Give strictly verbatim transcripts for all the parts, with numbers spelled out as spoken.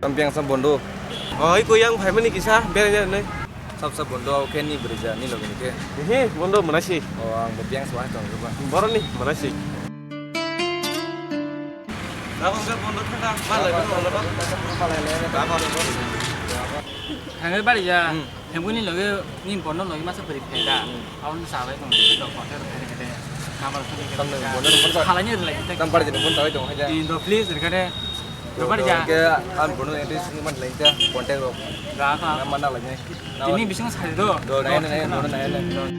Biyang sa bondo. Oi, ko yang phaimani kisa, beraina nai. Sab sab bondo, o khe ni brija, ni logi ni khe. He, bondo manasi. O, ang bo biyang sa tong ba. Boroni manasi. Abang ka bondo thangka, malai bondo. Thangwi bari ya. Hmm. Hemguni loge ni bono loge masa beri pheda. Hmm. Aboni sabai tong, dok konter phede phede. Kamar phede phede. Tamni bono phone sa. Halani rilai kita. Tam bari jeni phone sabai tong haja. Indo please rikade. Bari ja. Ke an bono ente sini man lain ta konter ro. Ga ka. Nama na lagi. Ini bising sari do. Do nai nai nai bono nai nai.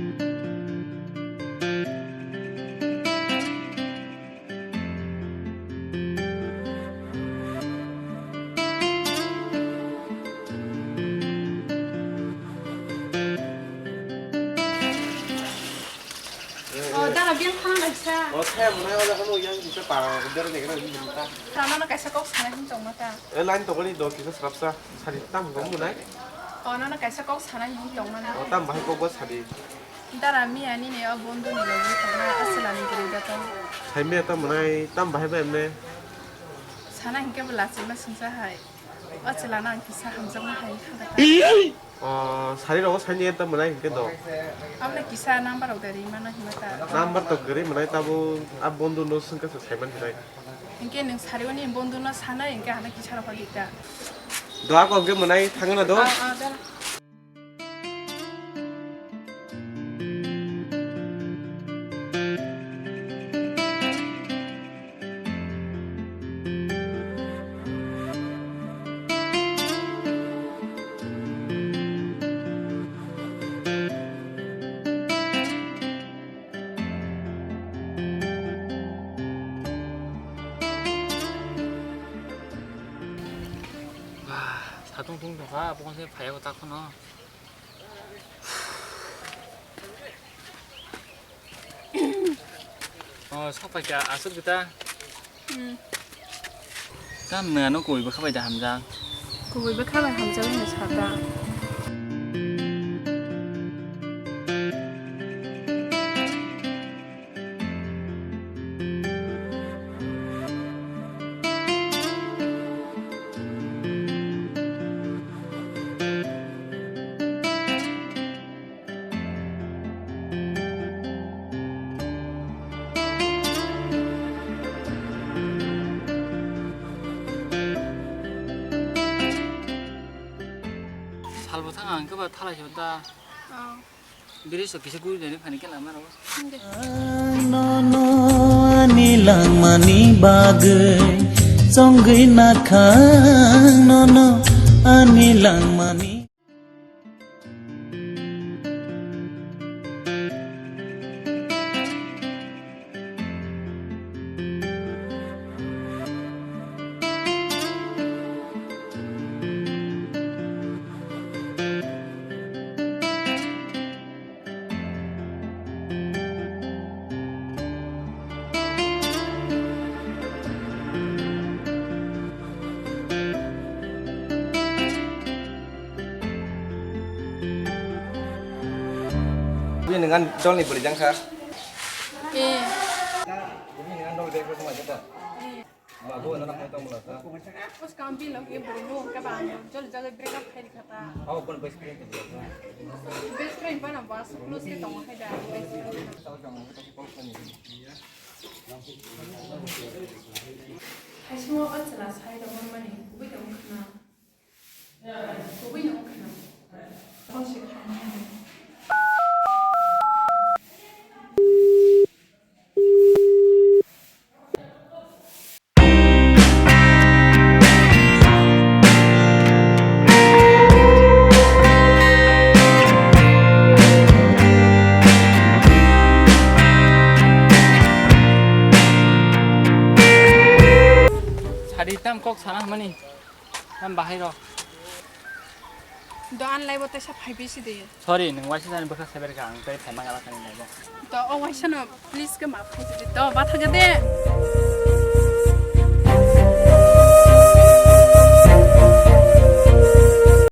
O, dara biyang thang kaisa. O, thaya mwnai, o, jaga mo yang bisa pa, dara ni kana ni ta. Tama no kaisa kok sana hin tong mata. E, line to kali do kisa srapsa, sari tam go mwnai. O, no, no, kaisa kok sana hin tong mana. O, tam bahai kok bo sari. Dara miya nini o bondhu ni logi tongna aswlani kwrwi da tong. Sai miya tam mwnai tam bahai bai mne. Sana hinkhe bo lachima singsa hai. O chwla no ang kisa hamjakma hai kha da ta. O sari rogo sai miya tam mwnai hinkhe do. Amne kisa number rok da ri mano hima ta. Number to kwrwi mwnai tabo a bondhu no swngkha se sai man hinai. Hinkhe nwng sari oni bondhu no sanai hinkhe hana kisa rok di ta. Do ako hinkhe mwnai thangna do. Ah, ah, da. Bah, satung tung tongkha, abo khe phaiya ta kheno. Oh, sapai kha aswk ta. Hmm. Tam nang ano kubui bwkha bai da hamjak. Kubui bwkha bai hamjak wngwi sa ta. Salbo thang ang khe ba thalai se ta. Oh. Biri so kisa guri dene phani kela maro. Nono ani langmani bagwi chongwi nakhang nono ani langmani. Bini ngan dolni bwrwi jang kha. Eh. Bini ngan dol bag rok ma jeta. Eh. Ma bo na khai tong la ta. Us kam bi lok ye bwrwi no ka ba no jol jol break up khai kha ta. Hao kon best friend to la ta. Best friend ba na ba so close ke tong khai da. Best friend. Haisimo o chwla sai rok mani kubui tong khna. Sadi tam kok sana mani. Tam bahai rok. Do an laibo tesa phai bisi de. Sorry, nung waisa jani bwkha seber ka ang tei phaima gala kani laibo. Do o waisa no please ke maaf khai de. Do batha de.